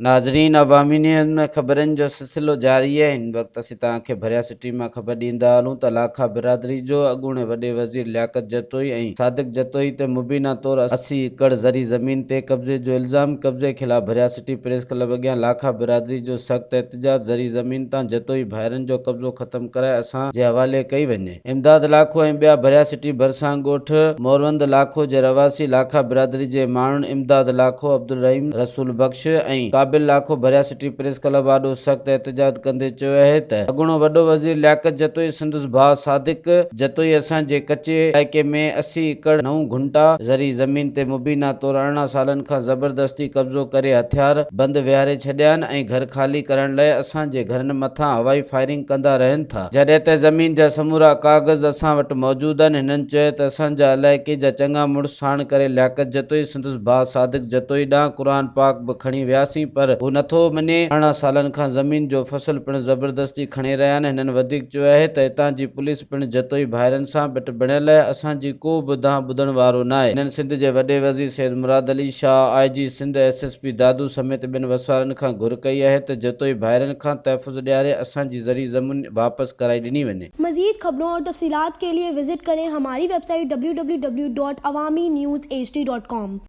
ناظرين عوامي نيوز ۾ خبرن جو سلسلو جاري آهي هن وقت اسين توهان کي ڀريا سٽي مان خبر ڏيندا هلون ته لاکا برادري جو اڳوڻي وڏي وزير لياقت جتوئي ۽ صادق جتوئي تي مبينا طور 80 ايڪڙ زرعي زمين تي قبضي جو الزام قبضي خلاف ڀريا سٽي پريس ڪلب اڳيان لاکا برادري جو سخت احتجاج زرعي زمين تان جتوئي ڀائرن جو قبضو ختم ڪرائي اسان جي حوالي ڪئي وڃي. امداد لاکو ۽ ٻيا ڀريا سٽي ڀرسان ڳوٺ موروند لاکو جي رهواسي لاکا برادري جي ماڻهن امداد لاکو، عبدالرحيم، رسول بخش ۽ قابل لاکو ڀريا سٽي پريس ڪلب آڏو سخت احتجاج ڪندي چيو اهي ته اڳوڻو وڏو وزير لياقت جتوئي سندس ڀاء صادق جتوئي اسان جي ڪچي علائقي ۾ 80 ايڪڙ نو گهنٽا زرعي زمين تي مبينا طور 18 سالن کان زبردستي قبضو ڪري هٿيار بند ويهاري ڇڏيا آهن ۽ گهر خالي ڪرڻ لئه اسان جي گهرن مٿان هوائي فائرنگ ڪندا رهن ٿا. جڏهن ته زمين جا سمورا ڪاغذ اسان وٽ موجود آهن. هنن چيو ته اسان جا علائقي جا چڱا مڙس ساڻ ڪري لياقت جتوئي سندس ڀاء صادق جتوئي ڏانهن قرآن پاڪ به کڻي وياسين پر هو نٿو مڃي. 18 سالن کان زمين جو فصل پڻ زبردستي کڻي رهيا آهن. هنن وڌيڪ چيو آهي ته هتان جي پوليس پڻ جتوئي ڀائرن سان ٻٽ بڻيل آهي اسان جي ڪو به دانهن ٻڌڻ وارو ناهي. هنن سنڌ جي وڏي وزير Syed Murad Ali Shah, I G Sindh, S S P Dadu سميت ٻين وسوارن کان گهر ڪئي آهي ته جتوئي ڀائرن کان تحفظ ڏياري اسان جي زرعي زمين واپس ڪرائي ڏني وڃي. مزيد خبرون اور تفصيلات کے لئے وزٽ ڪرين ھماري web site www.awamiNewsHD.com.